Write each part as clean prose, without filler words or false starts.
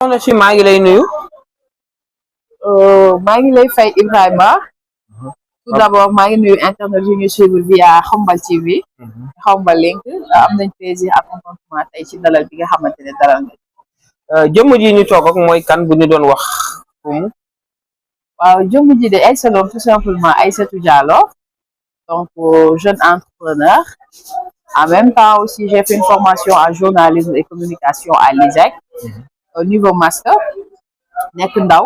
soxna si maa ngi lay nuyu. maa ngi lay fay Ibrahima tout d'abord maa ngi nuyu internet yu ñu suivre via Xombal TV Xombal link am nañ plaisir ak contentement tey ci dalal bi nga xamante ne dalal nga jëmm ji ñu toog ak mooy kan bu ñu doon wax waaw jëmm ji de Aïssatou tout simplement Aïssatou Diallo donc jeune entrepreneur en même temps aussi j'ai fait une formation en journalisme et communication à l'ISEC au niveau master nekk ndaw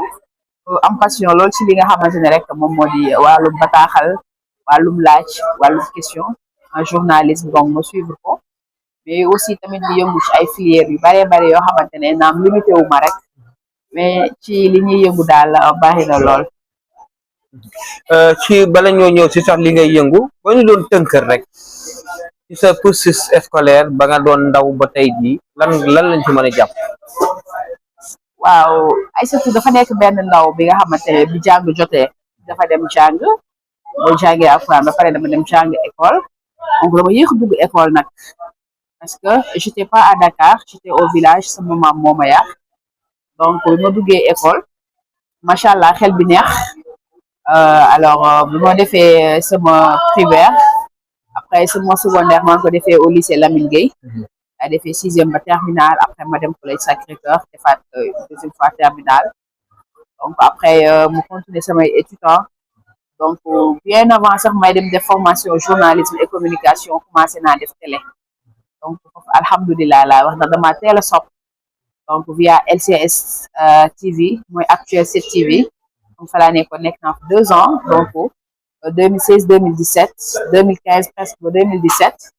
am passion lool ci li nga xamante ne rek moom moo di wàllum bataaxal wàllum laaj wàllum question en journalisme donc ma suivre ko mais aussi tamit di yëngu ci ay filières yu bare bare yoo xamante ne naam limité wu ma rek mais ci li ñuy yëngu daal bari na lool. ci bala ñoo ñëw si sax li ngay yëngu ba ñu doon tënkër rek ci sa cursus scolaire ba nga doon ndaw ba tey jii lan lañ ci mën a jàpp. waaw Aïssatou dafa nekk benn ndaw bi nga xamante ne bi jàng jotee dafa dem jàng boo jàngee alxuraan ba pare dama dem jàng école donc dama yéex a dugg école nag parce que j'étais pas à Dakar j'étais au village sama maam moo ma yar donc bi ma duggee école macha allah xel bi neex alors bi ma defee sama primaire après sama secondaire maa ngi ko defee au lycée Lamine Gueye a defee sixième ba terminale après ma dem collège Sacré-Cœur defaat deuxième fois terminale donc après mu continuer samay études donc bien avant sax may dem def formation journalisme et communication commencé naa def télé donc foofu alhamdulilah laa wax ndax dama teel a sopp donc via LCS TV mooy actuel 7 TV donc fa laa nekkoon nekk naa fa 2 ans donc 2016 2017 2015 presque ba 2017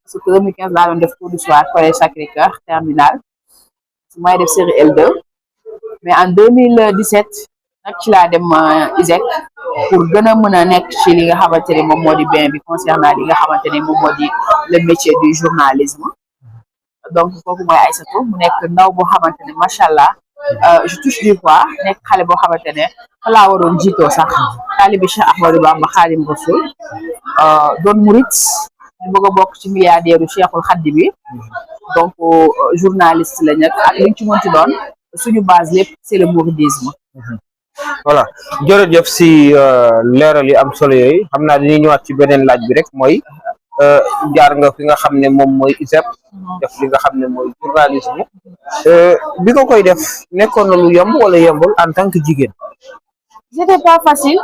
parce que 2015 laa doon def cours du soir collège Sacré-Cœur terminale su may def série L2 mais en 2017 nag ci laa dem ISEC pour gën a mën a nekk ci li nga xamante ne moom moo di bien bi concernant li nga xamante ne moom moo di le métier du journalisme donc kooku mooy Aïssatou mu nekk ndaw boo xamante ne macha allah je touche du bois nekk xale boo xamante ne fa laa waroon jiitoo sax taalibi Cheikh Ahmadou Bamba Xaadim Rasul doon murit ñu bëgg a bokk ci milliardaire u Cheikhul Xaddi bi donc journaliste la ñag ak liñ ci mën ci doon suñu base lépp c'est le mouridisme. voilà jërëjëf si leeral yi am solo yooyu xam naa dañuy ñëwaat ci beneen laaj bi rek mooy jaar nga fi nga xam ne moom mooy ISEP def li nga xam ne mooy journalisme bi nga koy def nekkoon na lu yomb wala yombul en tant que jigéen. C'était pas facile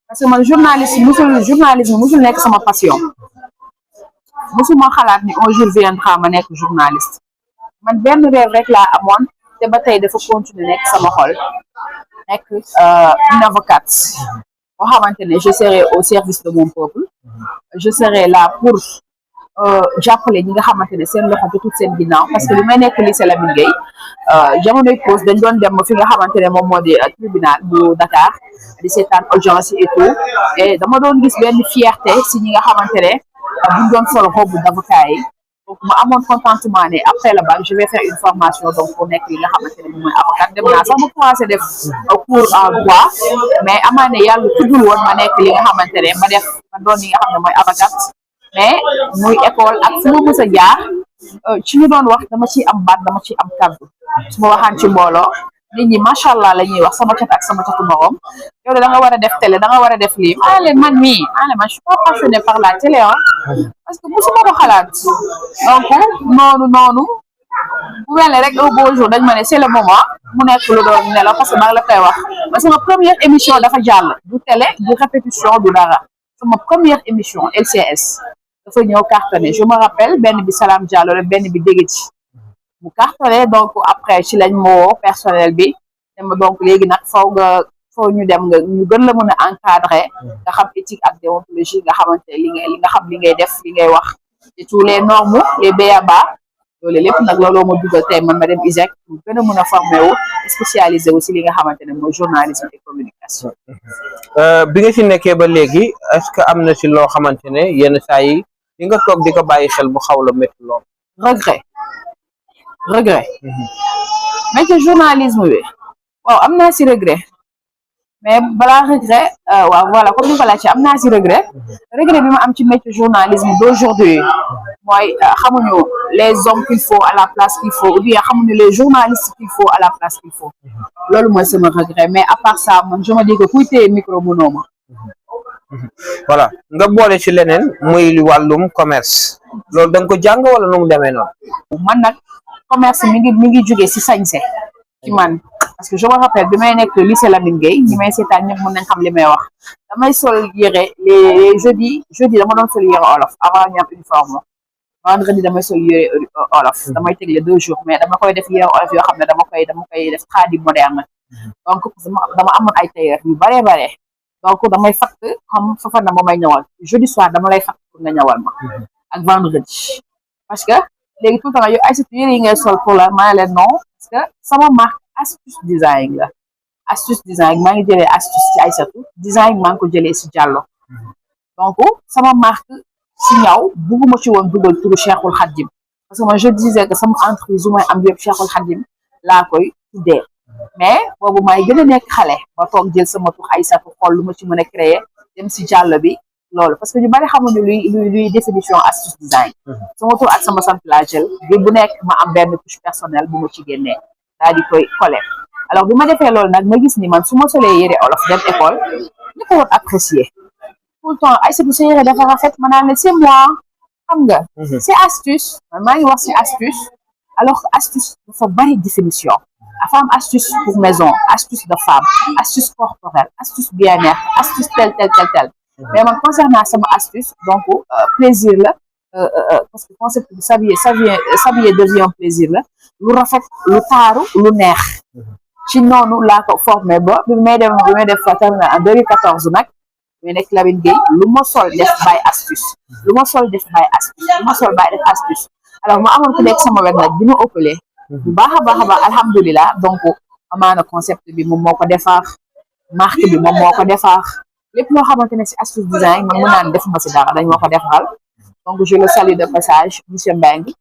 parce que man journalisme musul nekk sama passion musuma xalaat ni un jour viendra ma nekk journaliste man benn rêve rek laa amoon te ba tey dafa continuer nekk sama xol nekk une avocate boo xamante ne je serai au service de mon peuple je serai là pour jàppale ñi nga xamante ne seen loxo jotul seen ginnaaw parce que li may nekk lycée Lamine Gueye jamonoy pause dañ doon dem fi nga xamante ne moom moo di tribunal bu Dakar di seetaan audience et tout et dama doon gis benn fierté si ñi nga xamante ne buñ doon sol robe d'avocat yi donc ma amoon contentement ne après le bac je vais faire une formation donc pour nekk li nga xamante ne moom mooy avocat dem naa sax ma commencé def cours en droit mais amaane yàlla tuddul woon ma nekk li nga xamante ne ma doon li nga xam ne mooy avocat mais muy école ak fu ma mës a jaar ci ñu doon wax dama ciy am baat dama ciy am kàddu su ma waxaan ci mbooloo nit ñi macha allah la ñuy wax sama cat ak sama catu morom yow da nga war a def télé da nga war a def lii maa leen man je suis pas passionné par la télé parce que musuma ko xalaat donc noonu bu mel ne rek un beau jour dañ ma ne c'est le moment mu nekk lu doon nelaw parce que maa ngi la koy wax parce que sama première émission dafa jàll du télé du répétition du dara sama première émission LCS dafa ñëw cartonné je me rappelle benn bi Salam Diallo la benn bi dégg ci mu cartonné donc après ci lañ moo personnel bi dama donc léegi nag faw ñu dem nga ñu gën la mën a encadrer nga xam éthique ak déontologie nga xamante li nga xam li ngay def li ngay wax et tous les normes les b.a.-ba loolu lépp nag looloo ma dugal tey man ma dem ISEC mu gën a mën a formé wu spécialisé wu si li nga xamante ne mooy journalisme et communication. bi nga ci nekkee ba léegi est-ce que am na si loo xamante ne yenn saa yi di nga toog di ko bàyyi xel bu xaw la métti lool. regret mais que journalisme bi waaw am naa si regret mais balaa regret waaw voilà comme ni ko laajte am naa si regret bi ma am ci métier journalisme d'aujourd'hui mooy xamuñu les hommes qu'il faut à la place qu'il faut ou bien xamuñu les journalistes qu'il faut à la place qu'il faut loolu mooy sama regret mais à part ça man je me dis que kuy téye micro mënoo ma. voilà nga boole ci leneen muy wàllum commerce loolu da nga ko jàng wala nu mu demee noonu. man nag commerce mi ngi jóge si sañse ci man parce que je me rappelle bi may nekk lycée Lamine Gueye ñi may seetaan ñëpp mën nañ xam li may wax damay sol yére les jeudi dama doon sol yére olof avant ñu am uniforme vendredi damay sol yére olof damay tegle 2 jours mais dama koy def yére olof yoo xam ne dama koy def tradi moderne donc dama amoon ay tailleur yu bare donc damay fatt xam fafa na moo may ñawal jeudi soir dama lay fatt pour nga ñawal ma ak vendredi parce que léegi tout le temps yow ay surtout yére yi ngay sol pour la maa leen non parce que sama marque astuce design la astuce design maa ngi jëlee astuce ci Aïssatou design maa ngi ko jëlee si Diallo donc sama marque si ñaw bugguma ci woon dugal turu Cheikhul Khadim parce que moi je disais que sama entreprise u may am yëpp Cheikhul Khadim laa koy tuddee mais boobu maay gën a nekk xale ba toog jël sama tur Aïssatou xool lu ma ci mën a créer dem si Diallo bi loolu parce que ñu bari xamuñu luy définition astuce design sama tur ak sama sant laa jël bi bu nekk ma am benn touche personnelle bu ma ci génnee daal di koy coller alors bi ma defee loolu nag ma gis ni man su ma solee yére olof dem école ñu ko woon apprécier tout le temps Aïssatou sa yére dafa rafet ma naan ne c'est moi xam nga c'est astuce man maa ngi wax c'est astuce alors que astuce dafa bari définition dafa am astuce pour maison astuce de femme astuce corporelle astuce bien-être astuce tel mais man concernant sama astuce donc plaisir la parce que concept bi s'habiller devient plaisir la lu rafet lu taaru lu neex ci noonu laa ko formé ba bi may def terminal en 2014 nag mais nekk Lamine Gueye lu ma sol def bay astuce lu ma sol def bay astuce alors ma amoon ku nekk sama wet nag bi ma ëppalee bu baax a baax alhamdulilah donc amaana concept bi moom moo ko defar marque bi moom moo ko defar lépp loo xamante ne si astuce design man mën naa ne defuma si dara dañ moo ko defaral donc je le salue de passage monsieur Mbengue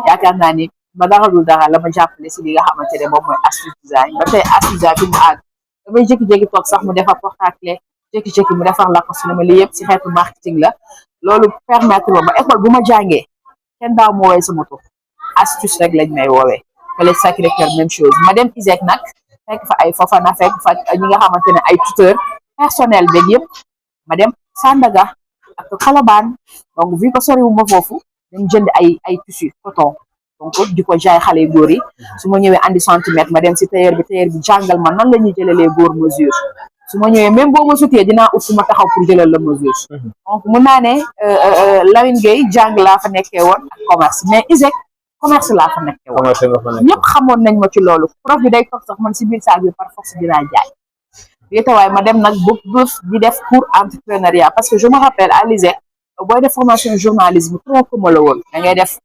yaakaar naa ni ba dara dul dara la ma jàppale si li nga xamante ne moom mooy astuce design ba tey astuce design fi mu àgg damay jékki-jékki toog sax mu defar porte-clés jékki-jékki mu defar Lacoste lu ma li yëpp si xeetu marketing la loolu permettre ba école bu ma jàngee kenn daaw moo woowee sama tur astuce rek lañ may woowee fële Sacré-Cœur même chose ma dem ISEC nag fekk fa ay Fofana fekk fa ñi nga xamante ne ay tuteur personnel beeg yëpp ma dem Sandaga ak Colobane donc vu ko soriwu ma foofu dañ jënd ay tissu coton donc di ko jaay xale yu góor yi su ma ñëwee andi centimètre ma dem si tailleur bi jàngal ma nan la ñuy jëlalee góor mesure su ma ñëwee même boo ma sutee dinaa ut fu ma taxaw pour jëlal la mesure donc mun naa ne Lamine Gueye jàng laa fa nekkee woon ak commerce mais ISEC commerce laa fa nekkee woon ñëpp xamoon nañ ma ci loolu prof bi day toog sax man si biir saag bi par force dinaa jaay waaye ma dem nag bu di def cours entrepreneuriat parce que je me rappelle à l'ISEC booy def formation journalisme trop comme la woon da ngay def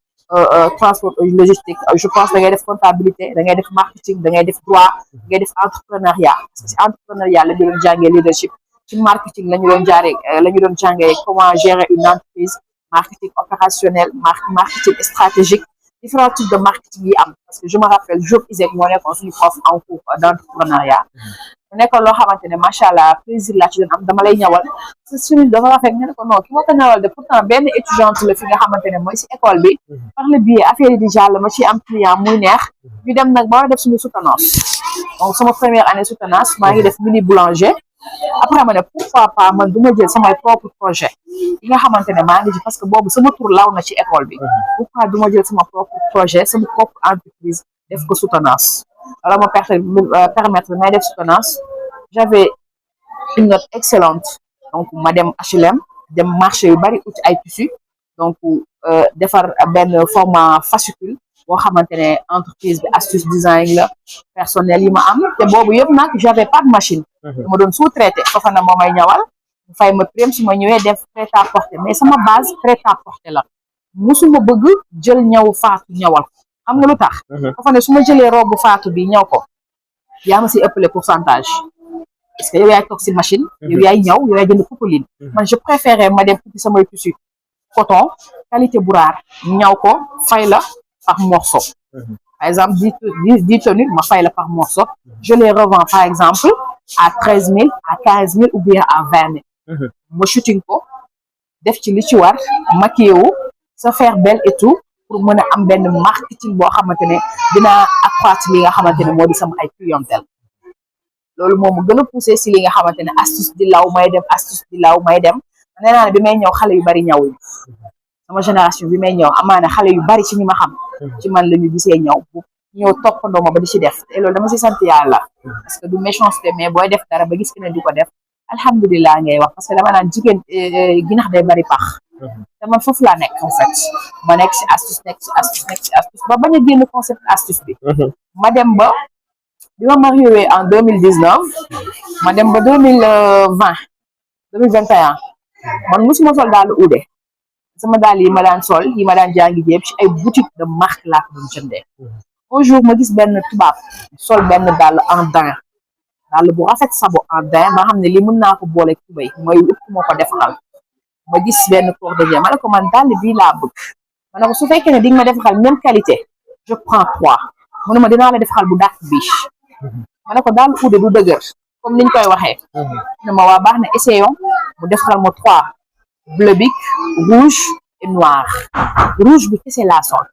transport logistique je pense da ngay def comptabilité da ngay def marketing da ngay def droit da ngay def entrepreneuriat parce que si entrepreneuriat la ñu doon jàngee leadership ci marketing la ñu doon jàngee comment gérer une entreprise marketing opérationnel marketing stratégique différents types de marketing yi am parce que je me rappelle Diop ISEC moo nekkoon suñu prof en cours d'entrepreneuriat mu nekkoon loo xamante ne macha allah plaisir laa ci doon am dama lay ñawal suñu dafa rafet nga ne ko non ki moo ko ñawal de pourtant benn étudiante la fi nga xamante ne mooy si école bi par le biais affaire yi di jàll ma ci am client muy neex ñu dem nag ba war a def suñu soutenance donc sama première année soutenance maa ngi def mini boulanger après ma ne pourquoi pas man du ma jël samay propre projet yi nga xamante ne maa ngi ci parce que boobu sama tur law na ci école bi pourquoi du ma jël sama propre projet sama propre entreprise def ko soutenance alors ma permettre may def soutenance j'avais une note excellente donc ma dem HLM dem marché yu bari ut ay tissus donc defar benn format fascicule boo xamante ne entreprise bi astuce design la personnel yi ma am te boobu yëpp nag j'avais pas de machine ma doon sous-traité foofa na moo may ñawal mu fay ma prime su ma ñëwee def prêt à porter mais sama base prêt à porter la musuma bëgg jël ñaw faatu ñawal ko xam nga lu tax foofa ne su ma jëlee robe faatu bi ñaw ko yaa ma si ëppale pourcentage parce que yow yaay toog si machine yow yaay ñaw yow yaay jënd popeline man je préférais ma dem uti samay tissu coton qualité bu raar ñaw ko fay la par morceau par exemple 10 tenues ma fay la par morceau je les revends par exemple à 13 000 à 15 000 ou bien à 20 000 ma shooting ko def ci li ci war maquillé wu se faire belle et tout pour mën a am benn marketing boo xamante ne dinaa accroître li nga xamante ne moo di sama ay clientèle loolu moom mu gën a poussé si li nga xamante ne astuce di law may dem astuce di law may dem nee naa ne bi may ñëw xale yu bari ñawuñu sama génération bi may ñëw amaana xale yu bari ci ñi ma xam ci man la ñu gisee ñëw bu ñëw toppandoo ma ba di ci def te loolu dama si sant yàlla parce que du méchanceté mais booy def dara ba gis keneen di ko def alhamdulilah ngay wax parce que dama naan jigéen ginax day bari pax te man foofu laa nekk en fait ma nekk si astuce nekk si astuce nekk si astuce ba bañ a génn concept astuce bi ma dem ba bi ma marié en 2019 ma dem ba 2021 man musuma sol daalu uude sama daal yi ma daan sol yi ma daan jàngi jéeb ci ay boutique de marque laa ko doon jëndee un jour ma gis benn tubaab sol benn dàll en daim dàll bu rafet sabo en daim ma xam ne li mën naa ko boole tubay mooy ëpp moo ko defaral ma gis benn cordonnier ma ne ko man dàll bii laa bëgg ma ne ko su fekkee ne di nga ma defaral même qualité je prends 3 mu ne ma dinaa la defaral bu dàq biche ma ne ko dàll uude du dëgër comme niñ koy waxee ne ma waa baax na essayons mu defaral ma 3 bleu bic rouge et noir rouge bi kese laa sol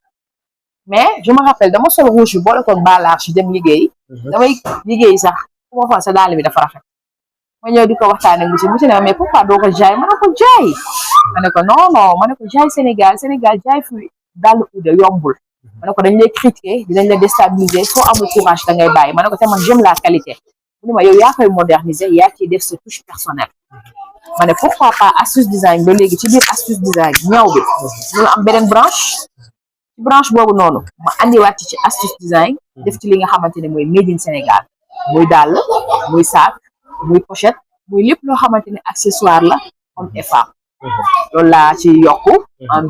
mais je me rappelle dama sol rouge bi boole ko balarge dem liggéey damay liggéey sax fu ma xool sa daal bi dafa rafet ma ñëw di ko waxtaan ak monsieur ne mais pourquoi doo ko jaay ma ne ko jaay ma ne ko non ma ne ko jaay Sénégal jaay fi dàll uude yombul ma ne ko dañ lay critiquer dinañ la déstabiliser soo amul courage da ngay bàyyi ma ne ko te man j'aime la qualité mu ne ma yow yaa koy moderniser yaa ciy def sa touche personnelle ma ne pourquoi pas astuce design ba léegi ci biir astuce design ñaw bi ñu am beneen branche ci branche boobu noonu ma andiwaat ci astuce design def ci li nga xamante ne mooy made in Sénégal muy dàll muy sac muy pochette muy lépp loo xamante ne accessoire la homme et femme loolu laa ci yokku en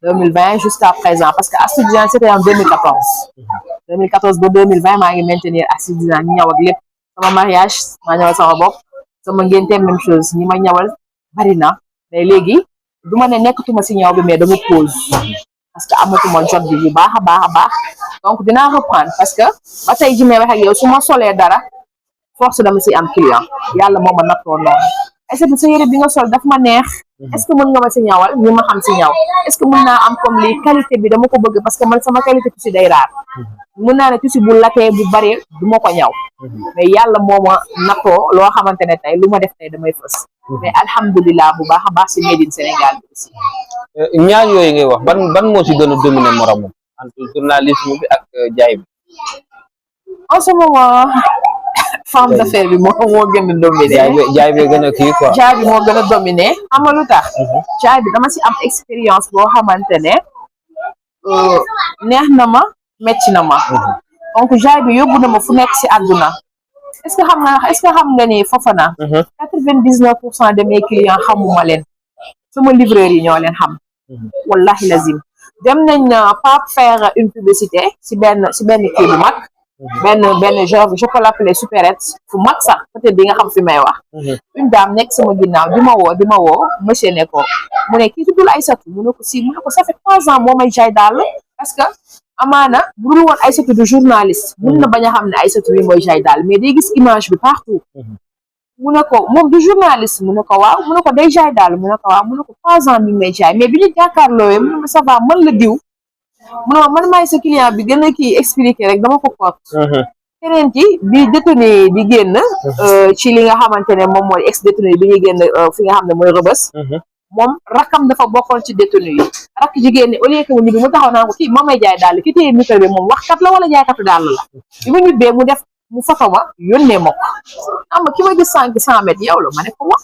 2020 jusqu'à présent parce que astuce design c'était en 2014 ba 2020 maa ngi maintenir astuce design ñaw ak lépp sama mariage maa ñawal sama bopp sama ngénte même chose ñi ma ñawal bari na mais léegi du ma ne nekkatuma si ñaw bi mais dama pause parce que amatuma jot bi bu baax a baax donc dinaa reprendre parce que ba tey ji may wax ak yow su ma solee dara force dama si am client yàlla moo ma nattoo noonu est-ce que sa yére bi nga sol daf ma neex est-ce que mën nga ma si ñawal ñi ma xam si ñaw est-ce que mën naa am comme lii qualité bi dama ko bëgg parce que man sama qualité tissu day raar mën naa ne tissu bu lakkee bu bari du ma ko ñaw mais yàlla moo ma nattoo loo xamante ne tey lu ma def tey damay fës mais alhamdulilah bu baax a baax si made in Sénégal bi aussi ñaar yooyu ngay wax ban moo ci gën a dominer moromam entre journalisme bi ak jaay bi en ce moment femme d'affaires bi moo gën a dominer jaay bi gën a kii quoi jaay bi moo gën a dominer xam nga lu tax jaay bi dama si am expérience boo xamante ne neex na ma metti na ma donc jaay bi yóbbu na ma fu nekk si àdduna est-ce que xam nga ni Fofana 99% de mes clients xamuma leen sama livreur yi ñoo leen xam wallahi lazim dem nañ pas faire une publicité si benn kii bu mag benn je peux l'appeler supérette fu mag sax peut-être di nga xam fi may wax une dame nekk sama ginnaaw di ma woo monsieur ne ko mu ne kii tuddul Aïssatou mu ne ko si mu ne ko ça fait 3 ans moo may jaay daal parce que amaana bu dul woon Aïssatou du journaliste mun na bañ a xam ne Aïssatou bi mooy jaay daal mais day gis image bi partout mu ne ko moom du journaliste mu ne ko waaw mu ne ko day jaay daal mu ne ko waaw mu ne ko 3 ans mi may jaay mais bi ñu jàkkaarloo mu ne ma ça va man la diw mu ne ma man maay sa client bi gën a kii expliqué rek dama ko kot keneen ci bi détenu di génn ci li nga xamante ne moom mooy ex détenu bi ñuy génn fi nga xam ne mooy rëbës moom rakkam dafa bokkoon ci détenu yi rakk jigéen ni au lieu que mu ñibbi mu taxaw naa ko kii moo may jaay daal ki téye micro bi moom waxkat la wala jaaykatu daal la bi mu ñibbee mu foto ma yónnee ma ko xam nga ki ma gis 100 mètres yow la ma ne ko wax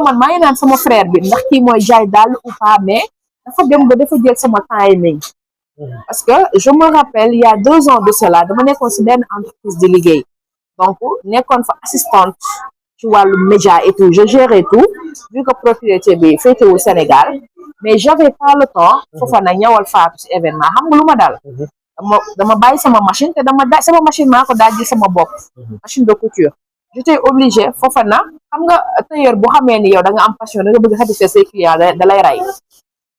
man maa ngi naan sama frère bi ndax kii mooy jaay daal ou pas mais dafa dem ba dafa jël sama timing parce que je me rappelle il y a 2 ans de cela dama nekkoon si benn entreprise de liggéey donc nekkoon fa assistante ci wàllu média et tout je gérais tout vu que propriété bi féetewul Sénégal mais j'avais pas le temps foofa nag ñëwal faatu si événement xam nga lu ma dal dama bàyyi sama machine te sama machine maa ko daal di sama bopp machine de couture j'étais obligée foofa na xam nga tailleur bu xamee ni yow da nga am passion da nga bëgg satisfaire say clients da lay rey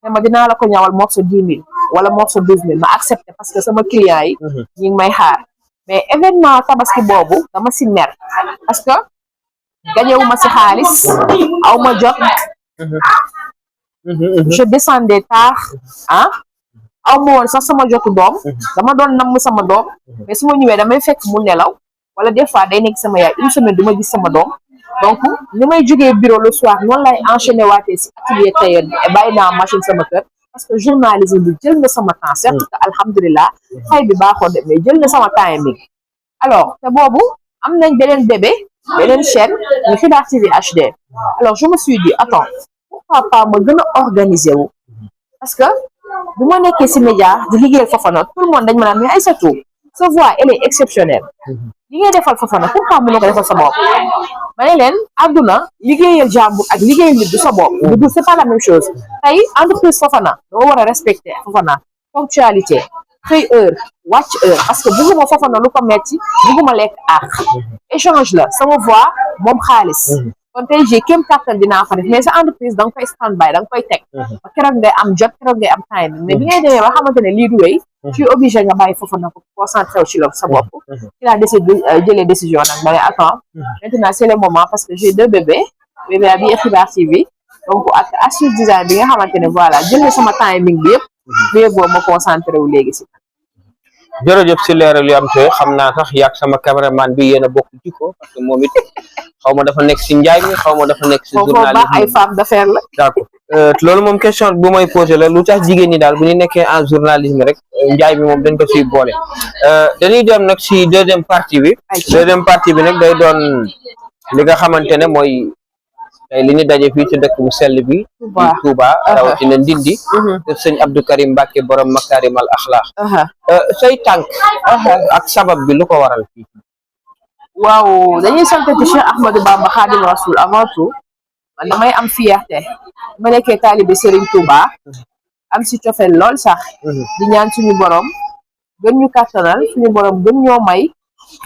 te ma dinaa la ko ñawal morceau 10 000 wala morceau 12 000 ma accepté parce que sama clients yi ñi ngi may xaar mais événement tabaski boobu dama si mer parce que gañewuma si xaalis aw ma jot je descendais tard ah aw ma woon sax sama jotu doom dama doon namm sama doom mais su ma ñëwee damay fekk mu nelaw wala des fois day nekk sama yaay une semaine du ma gis sama doom donc ni may jógee bureau le soir noonu lay enchaîner waatee si atelier tailleur bi et bàyyi naa machine sama kër parce que journalisme bi jël na sama temps certes que alhamdulilah fay bi baaxoon de mais jël na sama temps mi alors te boobu am nañ beneen bébé beneen chaîne ñu Xibaar TV HD alors je me suis dit attends pourquoi pas ma gën a organiser wu parce que bu ma nekkee si média di liggéeyal Fofana tout le monde dañ ma naan mais Aïssatou sa voix elle est exceptionnelle li ngay defal Fofana pourquoi mënoo ko defal sa bopp ma ne leen àdduna liggéeyal jàmbur ak liggéeyal nit du sa bopp du c'est pas la même chose tey entreprise Fofana doo war a respecter Fofana ponctualité xëy heure wàcc heure parce que bugguma Fofana lu ko metti bugguma lekk ak échange la sama voix moom xaalis kon tey jii kéem kàttan dinaa ko def mais sa entreprise da nga koy stand by da nga koy teg ba keroog ngay am jot keroog ngay am time mais bi ngay demee ba xamante ne lii du wéy tu es obligé nga bàyyi Fofana ko concentré wu ci la sa bopp ci laa décidé jëlee décision nag ma ne attends maintenant c'est le moment parce que j'ai 2 bébés bébé bi Xibaar TV donc ak astuce design bi nga xamante ne voilà jël na sama timing bi yëpp léegi boobu ma concentré wu léegi si jërëjëf si leeral yu am te xam naa sax yaag sama cameraman bi yéen a bokk jikko parce que moom it xaw ma dafa nekk si njaay mi xaw ma dafa nekk si journalisme ay femme d'affaires la d'accord loolu moom question bu may posé la lu tax jigéen ñi daal bu ñu nekkee en journalisme rek njaay mi moom dañ ko siy boole dañuy dem nag si deuxième partie bi nag day doon li nga xamante ne mooy tey li ñu daje fii ci dëkk bu sell bi Touba rawatina Ndindi te sëñ Abdou Karim Mbacke borom Makarimal Akhlaq say tànk ak sabab bi lu ko waral fii waaw dañuy sant ci Cheikh Ahmadou Bamba Khadim Rasoul avant tout man damay am fierté ma nekkee taalibe Serigne Touba am si cofeel lool sax di ñaan suñu borom gën ñu kàttanal suñu borom gën ñoo may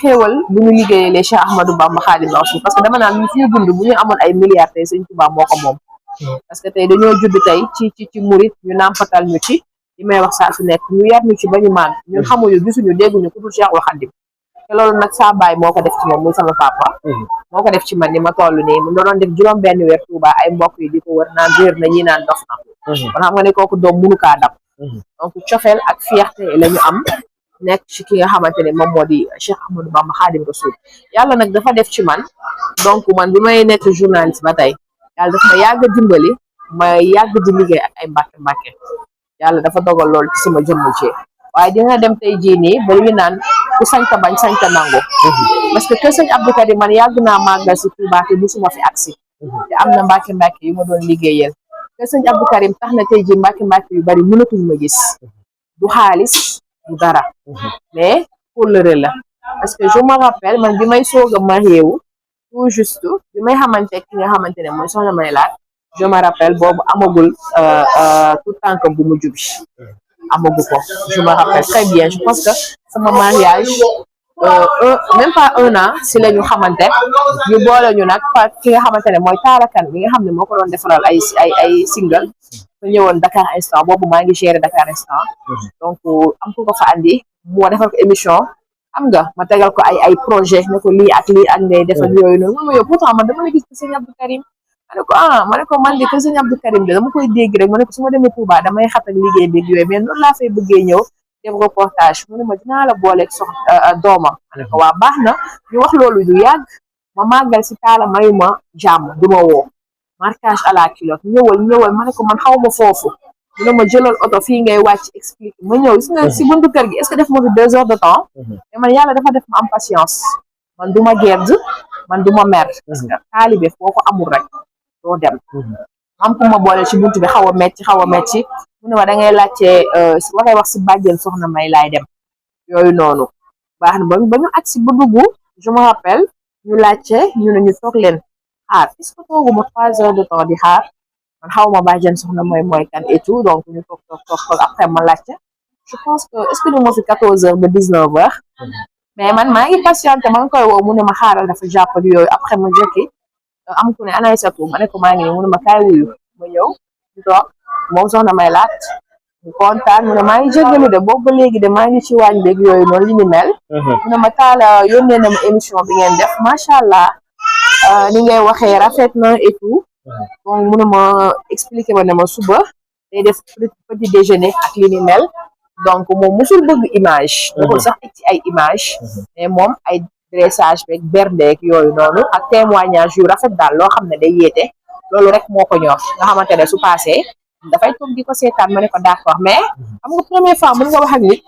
xéewal bu ñu liggéeyee Cheikh Ahmadou Bamba Khadim Rasoul parce que dama naan ñu fi ñu dund bu ñu amoon ay milliards tey Serigne Touba moo ko moom parce que tey dañoo judd tey ci murit ñu nàmpatal ñu ci li may wax saa su nekk ñu yar ñu ci ba ñu màgg ñun xamuñu gisuñu dégguñu ku dul Cheikhul Khadim te loolu nag saa baay moo ko def ci moom muy sama papa moo ko def ci man ni ma toll nii mu doon def juróom benn weer Touba ay mbokk yi di ko wër naan réer na ñi naan dof na kon xam nga ne kooku doom mënu kaa dab donc cofeel ak fierté la ñu am nekk ci ki nga xamante ne moom moo di Cheikh Ahmadou Bamba Khadim Rasoul yàlla nag dafa def ci man donc man bi may nekk journaliste ba tey yàlla dafa ma yàgg dimbali ma yàgg di liggéey ak ay mbàkke yàlla dafa dogal lool ci sama jëmm ci waaye dina dem tey jii nii ba ñu naan ku sañta bañ sañta nangu parce que kër sëñ Abdou Karim man yàgg naa màggal si Touba te musuma fi agsi te am na mbàkke yu ma doon liggéeyal kër sëñ Abdou Karim tax na tey jii mbàkke yu bari mënatuñ ma gis du xaalis du dara mais kóllëre la parce que je me rappelle man bi may soog a marié wu tout juste bi may xamante ki nga xamante ne mooy soxna may laat je me rappelle boobu amagul tout tànk bu mujj bi amagu ko je me rappelle très bien je pense que sama mariage même pas 1 an si la ñu xamante ñu boole ñu nag ki nga xamante ne mooy taalakan bi nga xam ne moo ko doon defaral ay single su ñëwoon Dakar Instant boobu maa ngi gérer Dakar Instant donc am ku ko fa andi moo defal ko émission xam nga ma tegal ko ay projet ne ko lii ak ngay defal yooyu noonu ma yow pourtant man dama la gis ko sëñ Abdou Karim ma ne ko man de ko sëñ Abdou Karim de dama koy dégg rek ma ne ko su ma demee Touba damay xat ak liggéey beeg yooyu mais noonu laa fay bëggee ñëw def reportage mu ne ma dinaa la booleeg doomam ma ne ko waa baax na ñu wax loolu du yàgg ma màggal si taala mayu ma jàmm du ma woo marquage à la culotte ñëwal ma ne ko man xaw ma foofu mu ne ma jëlal oto fii ngay wàcc explique ma ñëw gis nga si buntu kër gi est-ce que def ma fi 2 heures de temps mais man yàlla dafa def ma am patience man du ma gedd man du ma mer parce que taalibe foo ko amul rek doo dem am ku ma boole ci buntu bi xaw a metti mu ne ma da ngay laajte waxee wax si bàjjen soxna may laay dem yooyu noonu baax na ba ñu aj si ba dugg je me rappelle ñu laajte ñu ne ñu toog leen xaar est-ce que tooguma 3 heures de temps di xaar man xaw ma bàjjen soxna mooy kan et tout donc ñu toog après ma laajte je pense que est-ce que ñu ma fi 14 heures ba 19 heures mais man maa ngi patienté ma ngi koy woo mu ne ma xaaral dafa jàpp ak yooyu après ma jekki am ku ne anay satu ma ne ko maa ngi nii mu ne ma kaay wuyu ma ñëw ñu toog moom soxna may laat mu kontaan mu ne maa ngi jégalu de boobu ba léegi de maa ngi ci waañ beeg yooyu noonu li ni mel. mu ne ma Talla yónnee na ma émission bi ngeen def macha allah ni ngay waxee rafet na et tout donc mu ne ma expliqué ma ne ma suba day def petit déjeuner ak li ni mel donc moom musul bëgg image. doxul sax ci ay image mais moom ay dressage beeg berdeeg yooyu noonu ak témoignage yu rafet daal loo xam ne day yeete loolu rek moo ko ñor nga xamante ne su passé dafay toog di ko seetaan ma ne ko d'accord mais xam nga première fois mën nga wax ak nit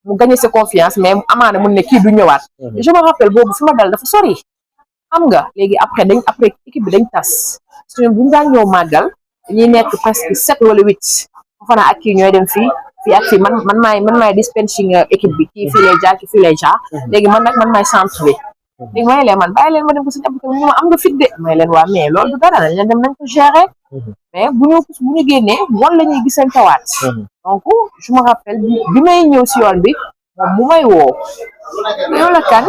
mu gagné sa confiance mais amaana mun ne kii du ñëwaat. je me rappelle boobu fi ma dal dafa sori xam nga léegi après équipe bi dañ tas suñu bu ñu daan ñëw màggal dañuy nekk presque 7 wala 8 foofa na ak kii ñooy dem fii ak fii man maay dispensing équipe bi kii fii lay jaar kii fii lay jaar léegi man maay centre bi léegi may leen man bàyyi leen ma dem ko suñu ab ñu ma am nga fit de may leen waa mais loolu du dara nañ dem nañ ko gérer mais bu ñu génnee woon la ñuy gisantewaat donc je me rappelle bi may ñëw si yoon bi moom mu may woo yow la kan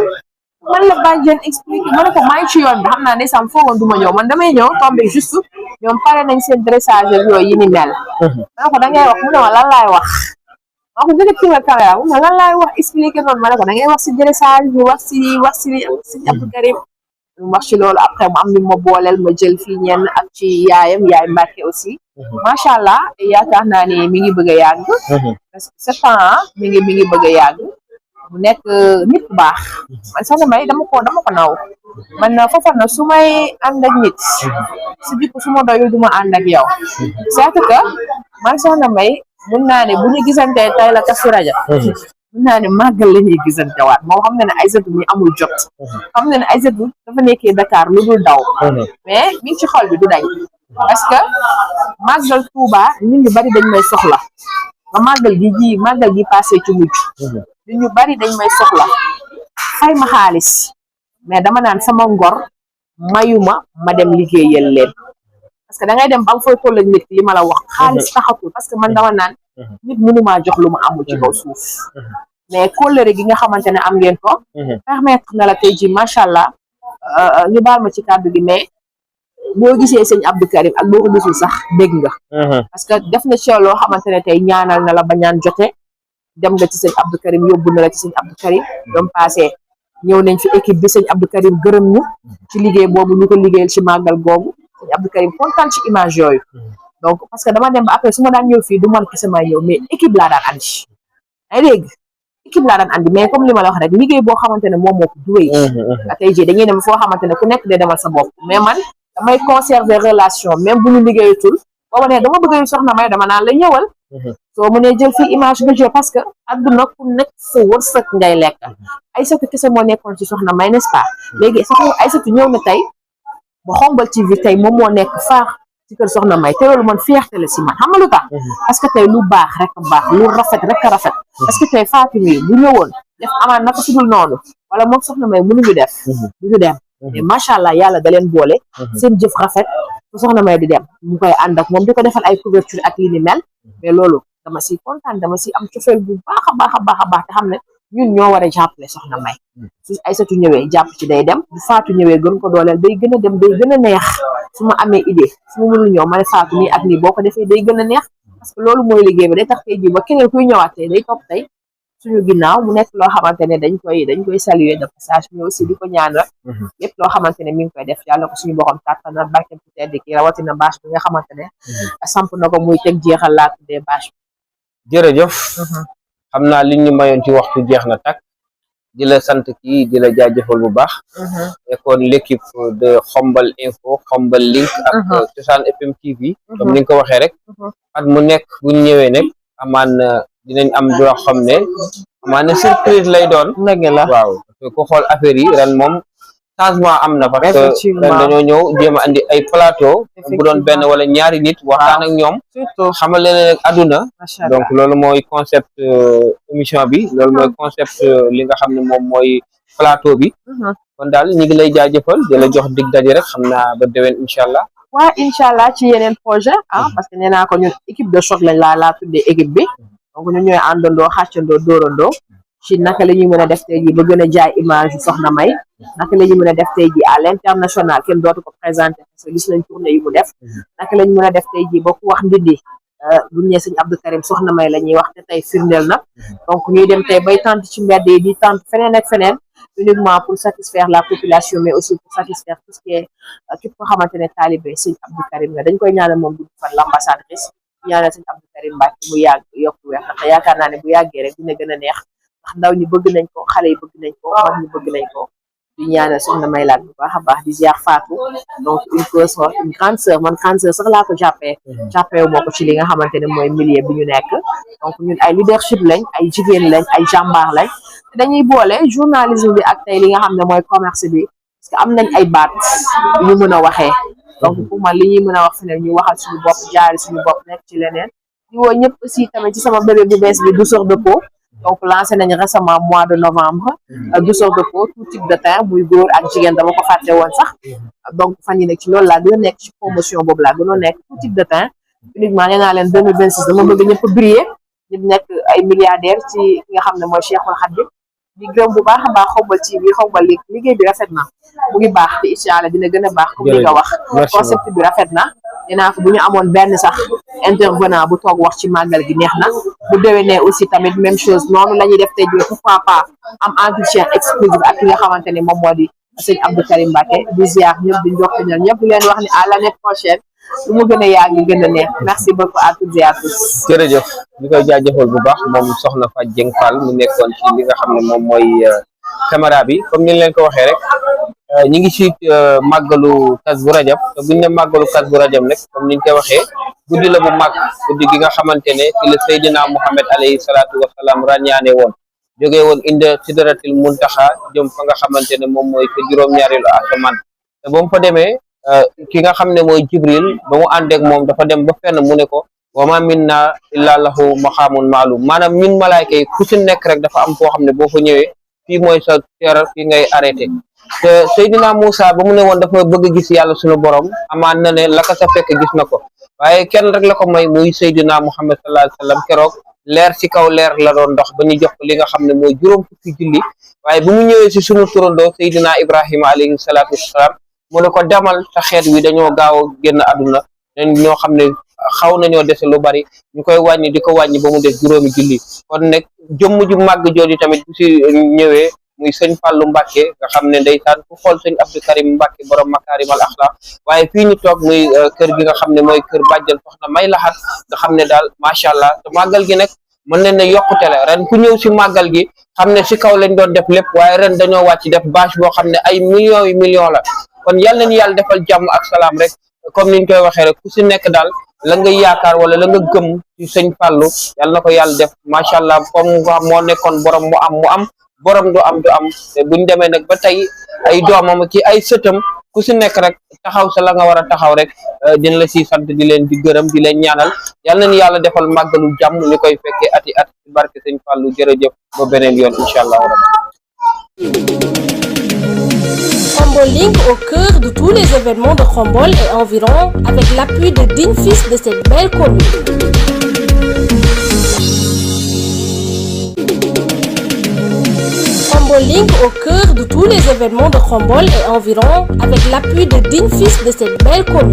man la bàjjen expliqué ma ne ko maa ngi ci yoon bi xam naa ne sam foogoon du ma ñëw man damay ñëw tombé juste ñoom pare nañ seen dressage yooyu yi ni mel ma ne ko da ngay wax mu ne ma lan laay wax ma ko dëgg tiima caméra mu ne lan laay wax expliqué noonu ma ne ko da ngay wax si dressage bi wax si Abdou Karim mu wax ci loolu après mu am ni ma booleel ma jël fii ñenn ak ci yaay Mbacke aussi macha allah yaakaar naa ni mi ngi bëgg a yàgg parce que 7 ans mi ngi bëgg a yàgg mu nekk nit ku baax man Soxna May dama ko naw man foofa na su may ànd ak nit si jikko su ma doyul du ma ànd ak yow c'est que man Soxna May mun naa ne bu ñu gisante tay la Kazu Rajab mun naa ne màggal la ñuy gisante waat moom xam na ne Aïssatou mi amul jot xam na ne Aïssatou dafa nekkee Dakar lu dul daw mais mi ngi ci xol bi du dañ parce que màggal Touba nit ñu bari dañ may soxla nga màggal gi passé ci mujj nit ñu bari dañ may soxla fay ma xaalis mais dama naan sama ngor mayuma ma dem liggéeyal leen parce que da ngay dem ba nga fay toll ak nit li ma la wax xaalis taxatul parce que man dama naan nit mënumaa jox lu ma amul ci kaw suuf mais kóllëre gi nga xamante ne am ngeen ko permettre na la tey ji macha allah ñu baal ma ci kàddu gi mais boo gisee sëñ Abdou Karim ak boo ko gisul sax dégg nga parce que def na ci loo xamante ne tey ñaanal na la ba ñaan jote dem nga ci sëñ Abdou Karim yóbbu na la ci sëñ Abdou Karim doom passé ñëw nañ fi équipe bi sëñ Abdou Karim gërëm ñu ci liggéey boobu ñu ko liggéeyal ci màggal googu sëñ Abdou Karim kontaan ci image yooyu donc parce que dama dem ba après su ma daan ñëw fii du man kese may ñëw mais équipe laa daan andi ay dégg équipe laa daan andi mais comme li ma la wax rek liggéey boo xamante ne moom moo ko duwee tey jii dañuy dem foo xamante ne ku nekk day demal sa bopp mais man damay conserver relation même bu ñu liggéeyatul boo ma ne dama bëgg Soxna May dama naan la ñëwal soo mënee jël fii image nga jël parce que àdduna ku nekk sa wërsëg ngay lekk Aïssatou kese moo nekkoon ci Soxna May n'est-ce pas léegi sax Aïssatou ñëw na tey ba Xombal TV tey moom moo nekk faax ci kër Soxna May te loolu man fierté la si man xam nga lu tax parce que tey lu baax rek a baax lu rafet rek a rafet parce que tey Fatou mi bu ñëwoon def amaan naka sudul noonu wala moom Soxna May mënuñu def duñu dem mais macha allah yàlla da leen boole seen jëf rafet fu Soxna May di dem mu koy ànd ak moom di ko defal ay couverture ak li ni mel mais loolu dama si kontaan dama si am cofeel bu baax a baax te xam ne ñun ñoo war a jàppale Soxna May su Aïssatou ñëwee jàpp ci day dem bu Fatou ñëwee gën ko dooleel day gën a dem day gën a neex su ma amee idée su ma mënul ñëw ma ne Fatou nii ak nii boo ko defee day gën a neex parce que loolu mooy liggéey bi day tax tey jii ba keneen kuy ñëwaat tey day topp tey suñu ginnaaw mu nekk loo xamante ne dañ koy saluer de passage mais aussi di ko ñaanal lépp loo xamante ne mi ngi koy def yàlla ko suñu borom kàttanal barkeem ci tedd ki rawatina bâche bi nga xamante ne samp na ko muy teg jeexal laa tuddee bâche bi jërëjëf xam naa li ñu mayoon ci waxtu jeex na tak di la sant kii di la jaajëfal bu baax nekkoon l'équipe de Xombal Info Xombal Link ak Cosaan FM TV comme ni nga ko waxee rek at mu nekk bu ñu ñëwee nekk amaan dinañ am loo xam ne amaan surprise lay doon waaw ku xool affaire yi ren moom changement am na parce que ren dañoo ñëw jéem a andi ay plateau bu doon benn wala ñaari nit waxtaan ak ñoom xamal leen ak àdduna donc loolu mooy concept émission bi loolu mooy concept li nga xam ne moom mooy plateau bi kon daal ñu ngi lay jaajëfal di la jox dig daje rek xam naa ba déwén incha allah waaw incha allah ci yeneen projet parce que nee naa ko ñun équipe de choc lañ laa tuddee équipe bi donc ñun ñooy àndandoo xàccandoo dóorandoo ci naka la ñuy mën a def tey jii ba gën a jaay image yu Soxna May naka la ñuy mën a def tey jii à l'international kenn dootu ko présenté parce que gis nañ tournée yi mu def naka la ñu mën a def tey jii ba ku wax Ndindi buñ ne sëñ Abdou Karim soxna May la ñuy wax te tey firndeel na donc ñuy dem tey bay tànt ci mbedd yi di tànt feneen ak feneen uniquement pour satisfaire la population mais aussi pour satisfaire tout ce qui est képp ko xamante ne taalibe sëñ Abdou Karim nga dañ koy ñaanal moom gudd fan l'ambassadrice ñaanal sëñ Abdou Karim Mbacke mu yàgg yokku weer ndax yaakaar naa ne bu yàggee rek dina gën a neex ndax ndaw ñi bëgg nañ ko xale yi bëgg nañ ko mag ñi bëgg nañ ko di ñaanal soxna may laat bu baax a baax di ziar Fatou donc une grande sœur man grande sœur sax laa ko jàppee wu ma ko ci li nga xamante ne mooy milieu bi ñu nekk donc ñun ay leadership lañ ay jigéen lañ ay jàmbaar lañ dañuy boole journalisme bi ak tey li nga xam ne mooy commerce bi parce que am nañ ay baat yu ñu mën a waxee donc pour man li ñuy mën a wax feneen ñu waxal suñu bopp jaari suñu bopp nekk ci leneen di woo ñëpp aussi tamit ci sama bébé bu bees bi douceur de peau donc lancé nañu récemment mois de novembre douceur de peau tout type de teint muy góor ak jigéen dama ko fàtte woon sax donc fan yi nekk ci loolu laa gën a nekk ci promotion boobu laa gën a nekk tout type de teint uniquement nee naa leen 2026 dama bëgg ñëpp briller ñëpp nekk ay milliardaires ci ki nga xam ne mooy Cheikhul Khadim di gërëm bu baax a baax Xombal TV Xombal liggéey bi rafet na mu ngi baax te incha allah dina gën a baax comme li nga wax concept bi rafet na dinaa ko bu ñu amoon benn sax intervenant bu toog wax ci màggal gi neex na bu déwénee aussi tamit même chose noonu la ñuy def tey jii pourquoi pas am entretien exclusif ak ki nga xamante ne moom moo di sëñ Abdou Karim Mbacke di ziar ñëpp di njokkañal ñëpp di leen wax ni à l'année prochaine lu mu gën a yàgg gën a neex merci beaucoup à toutes et à tous. jërëjëf ñu koy jaajëfal bu baax moom soxna Fatou Dieng Fall mu nekkoon ci li nga xam ne moom mooy caméra bi comme ni leen ko waxee rek ñi ngi ci màggalu Kasbu Rajab te buñ ne màggalu Kasbu Rajab nag comme niñ koy waxee guddi la bu màgg guddi gi nga xamante ne ci la Seydina Muhammad alayhi salaatu wasalaam ràññaane woon jógee woon inde sidratil muntaxa jëm fa nga xamante ne moom mooy ca juróom-ñaareelu asamaan te ba mu fa demee ki nga xam ne mooy Jibril ba mu àndeek moom dafa dem ba fenn mu ne ko wa ma minna illa lahu maqaamun maalum maanaam ñun malaayka yi ku ci nekk rek dafa am foo xam ne boo fa ñëwee fii mooy sa teeral fii ngay arrêté te Seydina Moussa ba mu ne woon dafa bëgg gis yàlla suñu borom amaan na ne la ka sa fekk gis na ko waaye kenn rek la ko may muy Seydina Muhammad sallallahu alayhi wa sallam keroog leer ci kaw leer la doon dox ba ñu jox ko li nga xam ne mooy juróom fukki julli waaye bu mu ñëwee si sunu turandoo Seydina Ibrahima alayhi salaatu wasalaam mu ne ko demal sa xeet wi dañoo gaaw a génn àdduna ñoo xam ne xaw nañoo dese lu bari ñu koy wàññi di ko wàññi ba mu des juróomi julli kon nag jëmm ju màgg jooju tamit bu si ñëwee muy sëñ Fallou Mbacke nga xam ne ndeysaan ku xool sëñ Abdou Karim Mbacke borom makaarimal axlaq waaye fii ñu toog muy kër gi nga xam ne mooy kër bàjjan soxna May Laxat nga xam ne daal macha allah te màggal gi nag mën nañ ne yokkute la ren ku ñëw si màggal gi xam ne si kaw lañ doon def lépp waaye ren dañoo wàcc def bâche boo xam ne ay millions yu millions la kon yal nañu yàlla defal jàmm ak salaam rek comme niñ koy waxee rek ku si nekk daal la nga yaakaar wala la nga gëm ci sëñ Fallou yal na ko yàlla def macha allah comme nga moo nekkoon borom mu am borom du am te buñ demee nag ba tey ay doomam ci ay sëtam ku si nekk rek taxaw sa la nga war a taxaw rek dina la siy sant di leen di gërëm di leen ñaanal yal nañu yàlla defal màggalu jàmm ñu koy fekkee ati at ci barke sëñ Fallou jërëjëf ba beneen yoon incha allah. Khombol Link au cœur de tous les événements de Khombol et environ avec l'appui de dignes fils de cette belle commune. Khombol Link au cœur de tous les événements de Khombol et environ avec l'appui de dignes fils de cette belle commune.